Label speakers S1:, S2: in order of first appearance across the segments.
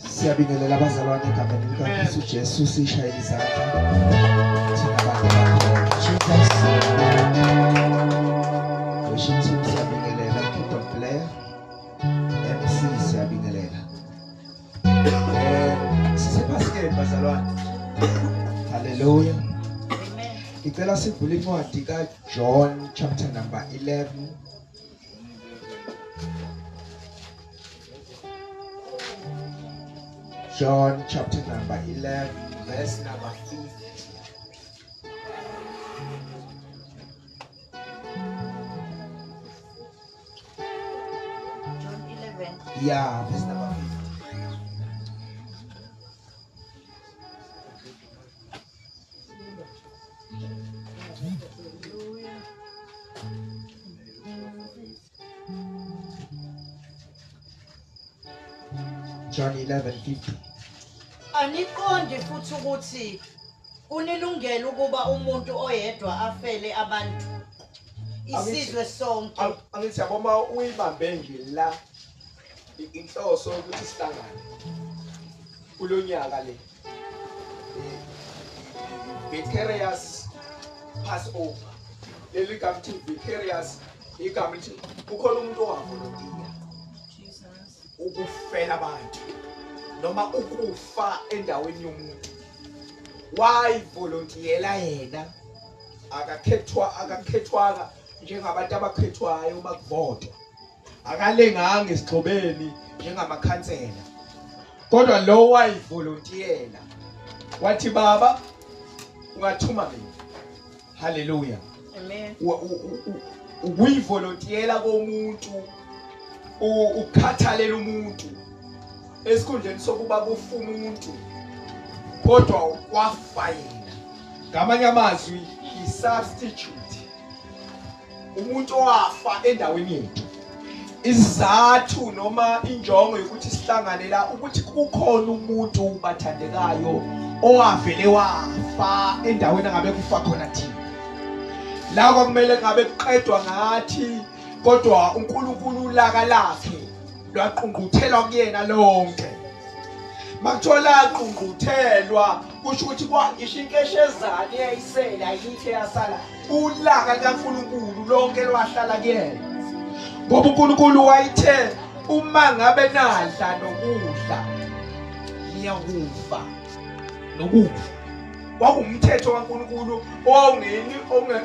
S1: Siyabingelela abazalwane egameni likaKristu Jesu, sishaye izandla thina bantu bakhona.
S2: Jesus.
S1: Worship team siyabingelela, keyboard player, MC siyabingelela. Sisephasikeni bazalwane. Hallelujah.
S2: Amen.
S1: Ngicela sivule incwadi kaJohn chapter number 11. John chapter number 11 verse number 50.
S2: John 11.
S1: Yeah, verse number 50. John 11:50.
S2: Aniqondi futhi ukuthi kunilungele ukuba umuntu oyedwa afele abantu isizwe sonke.
S1: Angithi yabo uma uyibambe nje la inhloso yokuthi sihlangane kulonyaka le vicarious Passover. Leli gama lithi vicarious, igama lithi kukhona umuntu owavolontiya ukufela abantu noma ukufa endaweni yomuntu. Wayivolontiyela yena, akakhethwa, akakhethwanga njengabantu abakhethwayo uma kuvotwa, akalenganga esigxobeni njengamakhansela, kodwa lo wayivolontiyela wathi, baba ungathuma mina. Haleluya.
S2: Amen.
S1: Ukuyivolontiyela komuntu, ukukhathalela umuntu esikhundleni sokuba kufa umuntu, kodwa wafa yena. Ngamanye amazwi, i-substitute, umuntu owafa endaweni yethu. Isizathu noma injongo yokuthi sihlangane la ukuthi kukhona umuntu bathandekayo owavele wafa endaweni angabe kufa khona thina. La kwakumele ngabe kuqedwa ngathi, kodwa uNkulunkulu ulaka lakhe lwaqungquthelwa kuyena lonke. Makuthiwa laqungquthelwa, kusho ukuthi kwangisho inkeshezane eyayisele ayikho eyasala, ulaka likaNkulunkulu lonke lwahlala kuyena, ngoba uNkulunkulu wayithe uma ngabe nadla nokudla niyakufa nokufa. Kwakuwumthetho kaNkulunkulu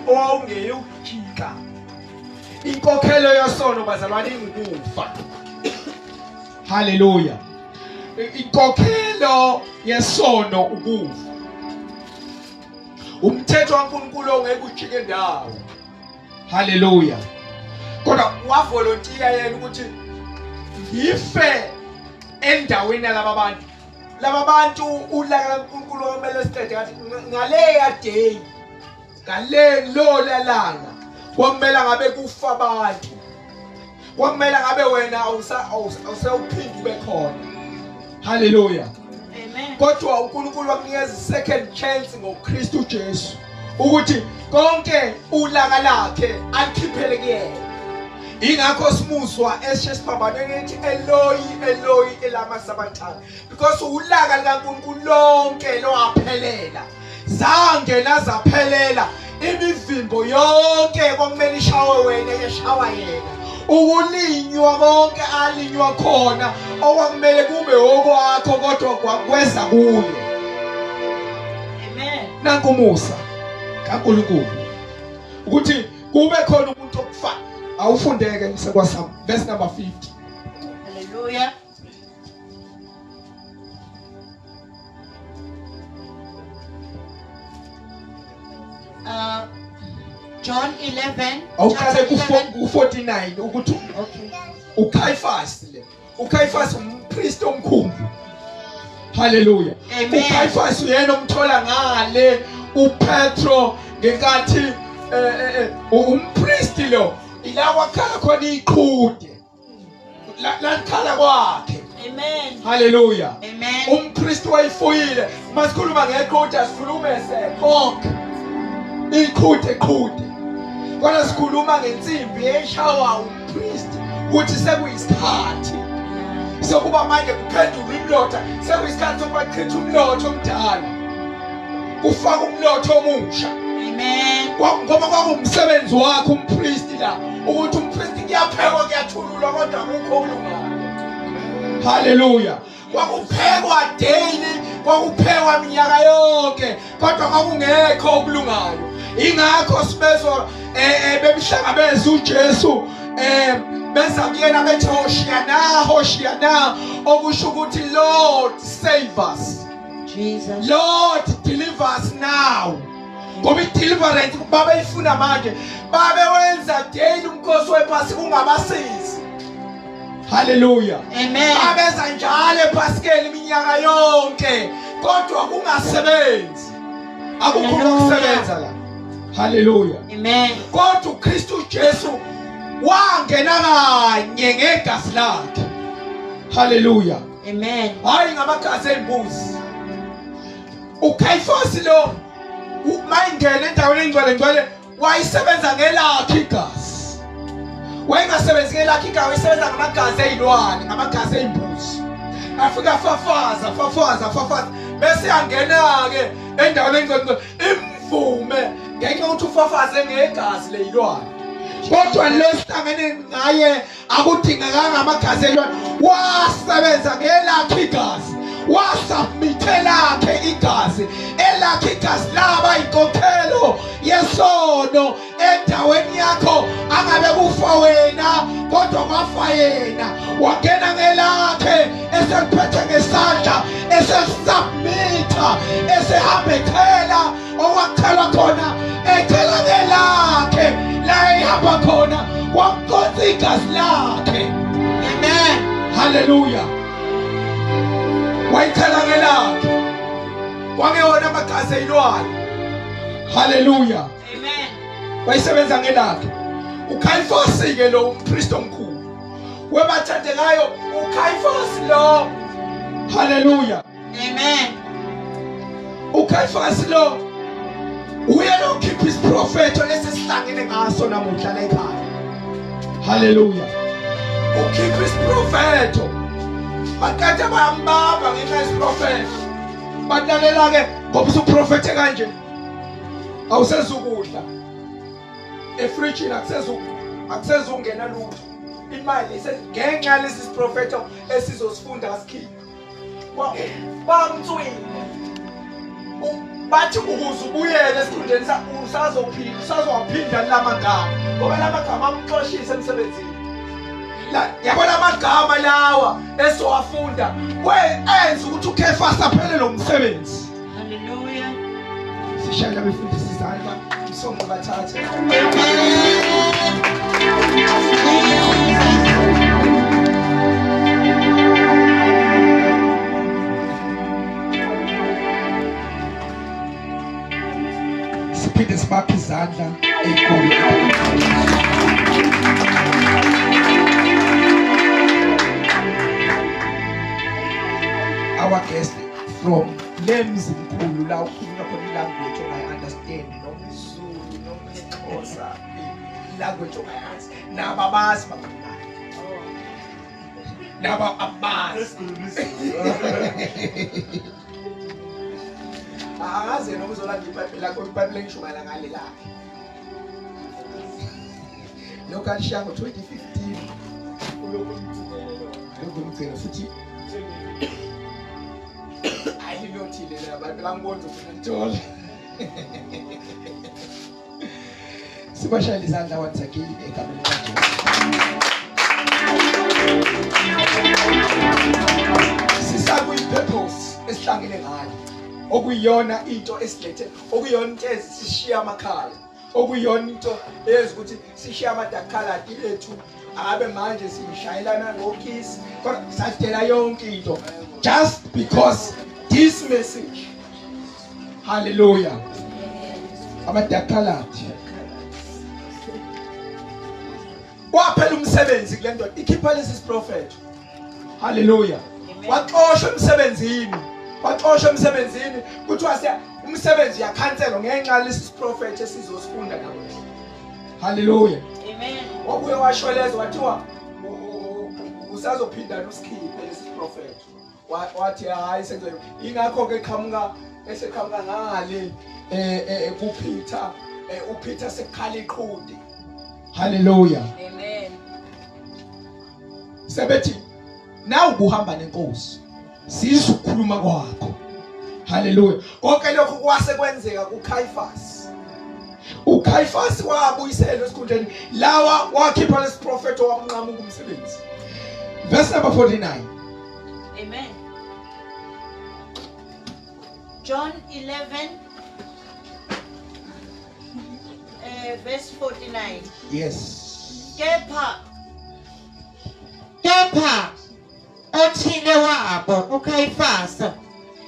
S1: owawungeyukujika. Inkokhelo yesono bazalwane ingukufa. Haleluya. Inkokhelo yesono ukufa. Umthetho kaNkulunkulu ongeke ujike ndawo. Haleluya. Kodwa wavolontiya yena ukuthi ngife endaweni yalaba bantu. Laba bantu ulaka kaNkulunkulu okumele siqede ngathi ngaleya day, ngale lola langa kwakumele ngabe kufa abantu, kwakumele ngabe wena awusawuphindi ube khona. Haleluya.
S2: Amen.
S1: Kodwa uNkulunkulu wakunikeza second chance ngoKristu Jesu ukuthi konke ulaka lakhe alikhiphele kuyena. Ingakho simuzwa eshe siphambanweni ethi Eloi Eloi elama sabathani, because ulaka likaNkulunkulu lonke lwaphelela, zange lazaphelela imivimbo yonke kwakumele ishawe wena yeshawa yena, ukulinywa konke alinywa khona okwakumele kube okwakho kodwa kwakweza kuye.
S2: Amen.
S1: Nanku umusa kaNkulunkulu ukuthi kube khona umuntu okufa. Awufundeke sekwasam verse number 50.
S2: Hallelujah. John 11.
S1: Awuqale
S2: chapter 11.
S1: ku 49 ukuthi
S2: Okay.
S1: uCaiphas le. uCaiphas umpriest omkhulu. Hallelujah.
S2: Amen.
S1: uCaiphas uyena omthola ngale uPetro ngenkathi umpriest lo ila wakhala khona iqhude. Lakhala kwakhe.
S2: Amen.
S1: Hallelujah.
S2: Amen.
S1: Umpriest wayifuyile. Masikhuluma ngeqhude asikhulume sekhokh. Iqhude qhude. Kodwa sikhuluma ngensimbi eshawa umpriest ukuthi sekuyisikhathi. Sokuba manje kuphendulwa imlotha, sekuyisikhathi sokuba chitha umlotha omdala, kufaka umlotha omusha.
S2: Amen.
S1: Ngoba kwakuwumsebenzi wakhe umpristi la, ukuthi umpristi kuyaphekwa kuyathululwa, kodwa akukho okulungayo. Haleluya. Kwakuphekwa daily, kwakuphekwa minyaka yonke, kodwa kwakungekho okulungayo. Ingakho sibezwa bemhlangabeza uJesu, beza kuyena bethi Hoshiyana, Hoshiyana, okusho ukuthi Lord save us,
S2: Jesus,
S1: Lord deliver us now. Ngoba i-deliverance babeyifuna manje, babewenza daily umkhosi wePhasika ungabasizi. Haleluya.
S2: Amen.
S1: Babeza njalo ePhasikeni iminyaka yonke, kodwa kungasebenzi. Akukho ukusebenza la. Haleluya.
S2: Amen.
S1: Kodwa uKristu Jesu wangena kanye ngegazi lakhe. Haleluya.
S2: Amen.
S1: Hayi ngamagazi embuzi. uKhayifasi lo mayingena endaweni engcwele ngcwele wayisebenza ngelakhe igazi. Wayengasebenzi ngelakhe igazi, wayesebenza ngamagazi ezilwane, ngamagazi ezimbuzi. Afika fafaza, fafaza, fafaza, bese angena ke endaweni engcwele ngcwele imvume ngenxa yokuthi ufafaze ngegazi lezilwane. Kodwa lo sihlangene ngaye akudingekanga amagazi elwane, wasebenza ngelakhe igazi, wasubmithe elakhe igazi, elakhe igazi laba inkokhelo yesono endaweni yakho. Angabe kufa wena kodwa kwafa yena. Wangena ngelakhe eseliphethe ngesandla, esesubmitha, esehamba echela okwakuthelwa khona, echela ngelakhe la ehamba khona, wakuconsa igazi lakhe.
S2: Amen.
S1: Haleluya. Wayichela ngelakhe, kwangewona amagazi eyilwane. Haleluya.
S2: Amen.
S1: Wayisebenza ngelakhe. uKhayifasi ke lo umpristi omkhulu webathandekayo, uKhayifasi lo. Haleluya.
S2: Amen.
S1: uKhayifasi lo uye lokhipha isiprofetho lesihlangene ngaso namuhla la ekhaya. Haleluya. Ukhipha isiprofetho, bakade bayambamba ngenxa yesiprofetho. Balalela ke ngoba usuprofethe kanje, awusezukudla efrijini, akusezungena lutho, imali ngenxa lesi siprofetho esizosifunda asikhiphe. Bamtswile bathi ukuze ubuyele esikhundleni usazophila, usazowaphinda lamagama, ngoba lamagama amxoshisa emsebenzini. Yabona amagama lawa esowafunda enza ukuthi uKhefasi aphele lo msebenzi.
S2: Haleluya.
S1: Sishayela abefundisi izandla, isongo bathathe. Siphinde sibaphe izandla ey'nkulu. Our guest from lemzimkhulu la ukhulunywa khona ilanguage ongayi-understand, noma isiZulu noma isiXhosa, language ongayazi, nabo abazi bakhulumayo, nabo abazi. Akaze noma uzolanda iBhayibheli lakho, iBhayibheli engishumayela ngale lakhe lokhu alishiya ngo-2015, ulokhu umgcina futhi ayilinothile le abantu bangibona ufuna lithola. Sibashayele izandla once again egameni likaJesu. Sisakuyi-purpose esihlangene ngayo, okuyiyona into esilethe, okuyiyona into ezisishiya amakhaya, okuyiyona into eyenza ukuthi sishiye amadakhaladi ethu, abe manje sishayelana ngokhisi, kodwa sadela yonke into just because this message. Hallelujah. Amadakhaladi waphela umsebenzi kule ndoda ikhipha lesi siprofetho. Hallelujah. Waxoshwa emsebenzini, waxoshwa emsebenzini, kuthiwa umsebenzi uyakhanselwa ngenxa lesi siprofetho esizosifunda namuhla. Hallelujah.
S2: Amen.
S1: Wabuye washolezwa, wathiwa Usazophinda usikhiphe lesi prophet. Wathi hayi sengizoyima. Ingakho ke qhamuka eseqhamuka ngale kuPeter, uPeter sekukhala iqhude. Hallelujah.
S2: Amen.
S1: Sebethi nawu buhamba nenkosi. Sizwe ukukhuluma kwakho. Hallelujah. Konke lokho kwase kwenzeka kuCaiaphas. uCaiaphas wabuyiselwa esikhundleni lawa wakhipha lesiprofeto wamnqamuka umsebenzi. Verse number 49.
S2: Amen. John 11 verse 49.
S1: Yes.
S2: Kepha othile wabo uKhayifase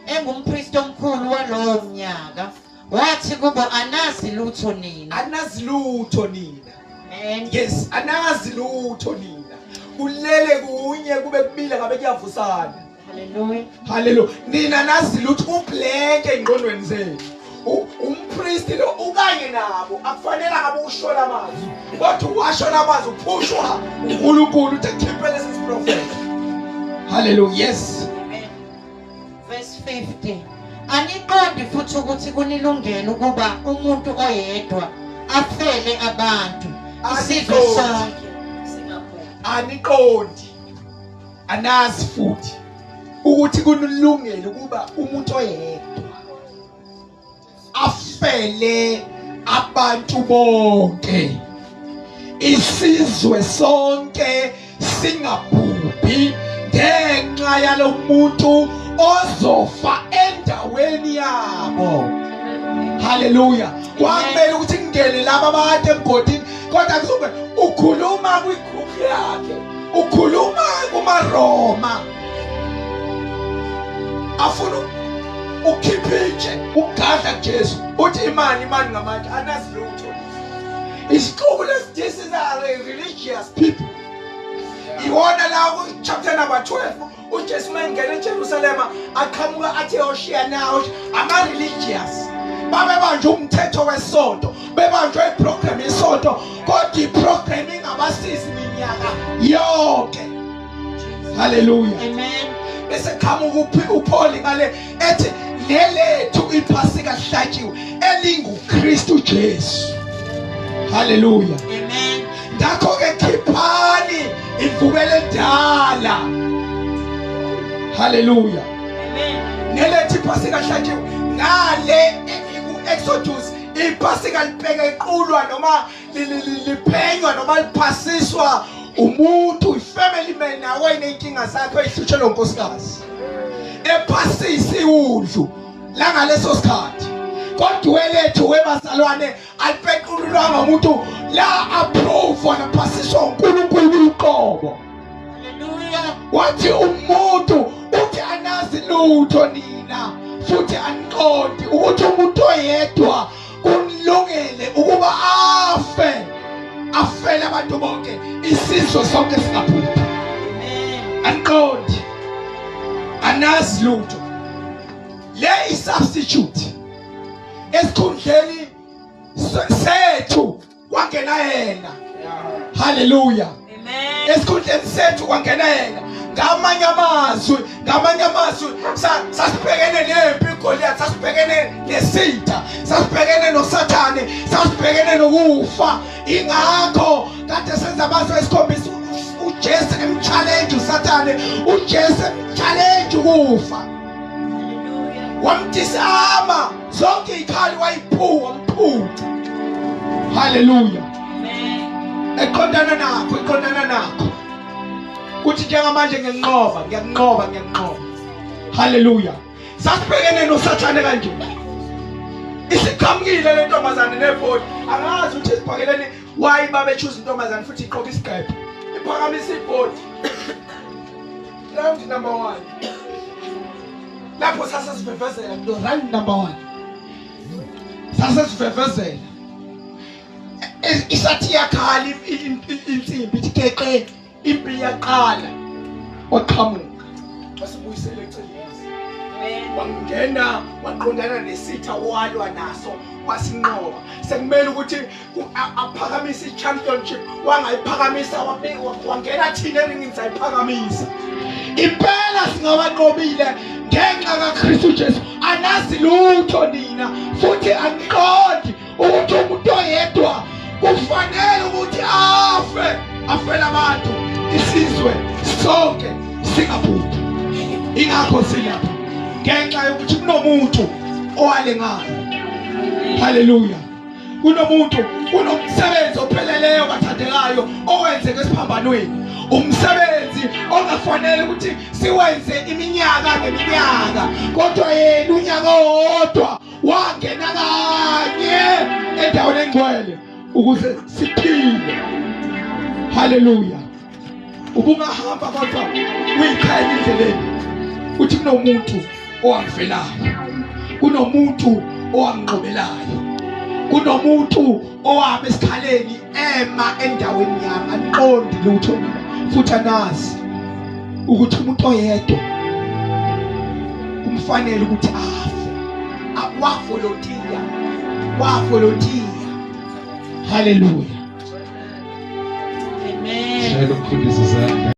S2: engumpristi omkhulu walowo mnyaka wathi kubo, anazi lutho nina.
S1: Anazi lutho nina.
S2: Amen.
S1: Yes, anazi lutho nina. Kulele kunye kube kubili ngabe kuyavusana.
S2: Hallelujah.
S1: Hallelujah. Nina nazi lutho, ublank engqondweni zenu. Umpristi lo ukanye nabo, akufanele ngabe usho lamazwi. Kodwa washo lamazwi uphushwa uNkulunkulu uthi khiphe lesi prophet. Hallelujah. Yes.
S2: Amen. Verse 50. Aniqondi futhi ukuthi kunilungele ukuba umuntu oyedwa afele abantu isizwe
S1: Aniqondi.
S2: sonke singabhubhi.
S1: Aniqondi. Anazi futhi ukuthi kunilungele ukuba umuntu oyedwa afele abantu bonke, isizwe sonke singabhubhi ngenxa yalomuntu ozofa endaweni yabo. Hallelujah. Kwamele ukuthi kungene laba abantu emgodini, kodwa kusuke ukhuluma kwigroup yakhe, ukhuluma kumaRoma afuna ukhiphe itshe ugadla Jesu, uthi imani imani ngamanje anazi lutho. Isixuku lesi, this is a religious people. Iwona la ku chapter number 12 uJesu mayengena eJerusalema aqhamuka athi yoshiya nawo ama religious babebanjwe umthetho wesonto, bebanjwe iprogram yesonto, kodwa iprogram ingabasizi iminyaka yonke. Hallelujah.
S2: Amen.
S1: Bese qhamuka uPaul ngale ethi lelethu iphasika lihlatshiwe elinguKristu Jesu. Hallelujah.
S2: Amen.
S1: Ngakho ke khiphani imvubelo endala. Hallelujah.
S2: Amen.
S1: Nelethu iphasika lihlatshiwe ngale ku Exodus iphasika libheke iqulwa noma liphenywa noma liphasiswa umuntu, ifamily man nawe inenkinga zakhe oyihlutshelwe unkosikazi ephasisa iwundlu la ngaleso sikhathi. Kodwa welethu webazalwane alipeqululwanga umuntu la approve naphasiswa uNkulunkulu uqobo.
S2: Hallelujah.
S1: Wathi umuntu uthi anazi lutho nina futhi aniqondi ukuthi umuntu oyedwa kunilungele ukuba afe, afele abantu bonke, isizwe sonke singabhubhi.
S2: Amen.
S1: Aniqondi, anazi lutho. Le i-substitute esikhundleni sethu kwangena yena. Hallelujah.
S2: Amen.
S1: Esikhundleni sethu kwangena yena. Ngamanye amazwi sasibhekene nempi iGoliath, sasibhekene nesitha, sasibhekene noSathane, sasibhekene nokufa. Ingakho kade senza amazwi esikhombisa uJesu emchallenge uSathane, uJesu emchallenge ukufa.
S2: Hallelujah.
S1: Wamdisama zonke izikhali wayiphuwa wamphutha. Hallelujah.
S2: Amen.
S1: Eqondana nakho, eqondana nakho. Kuthi njengamanje ngiyanqoba, ngiyanqoba, ngiyanqoba. Hallelujah. Sasibhekene noSathane kanje. Isiqhamukile le ntombazane nebhodi. Angazi ukuthi esibhakeleni why babe choose intombazane futhi iqoka isigqebhe. Iphakamisa ibhodi. Round number 1. Lapho sasesivevezela kulo round number 1. Sasesivevezela. Isathi yakhala insimbi ithi keqe, impi iyaqala. Waqhamuka. Wasibuyisela eceleni. Wangena waqondana nesitha, walwa naso, wasinqoba. Sekumele ukuthi aphakamise i-championship, wangayiphakamisa, wangena thina eringini sayiphakamisa. Impela singabanqobile ngenxa kaKristu Jesu. Anazi lutho nina, futhi aniqondi ukuthi umuntu oyedwa kufanele ukuthi afe, afele abantu, isizwe sonke singabhubhi. Ingakho silapha, ngenxa yokuthi kunomuntu owalengayo. Haleluya. Kunomuntu, kunomsebenzi opheleleyo bathandekayo owenzeke esiphambanweni, umsebenzi ongafanele ukuthi siwenze iminyaka ngeminyaka, kodwa yena unyaka owodwa wangena kanye endaweni engcwele ukuze siphile. Haleluya. Ubungahamba kodwa uyikhaya endleleni, uthi kunomuntu owangifelayo, kunomuntu owanginqobelayo, kunomuntu owami esikhaleni ema endaweni yami. Aniqondi lutho mina, futhi anazi ukuthi umuntu oyedwa kumfanele ukuthi afe. Wavolontiya, wavolontiya. Haleluya.
S2: Amen.
S3: Shayela umfundisi izandla.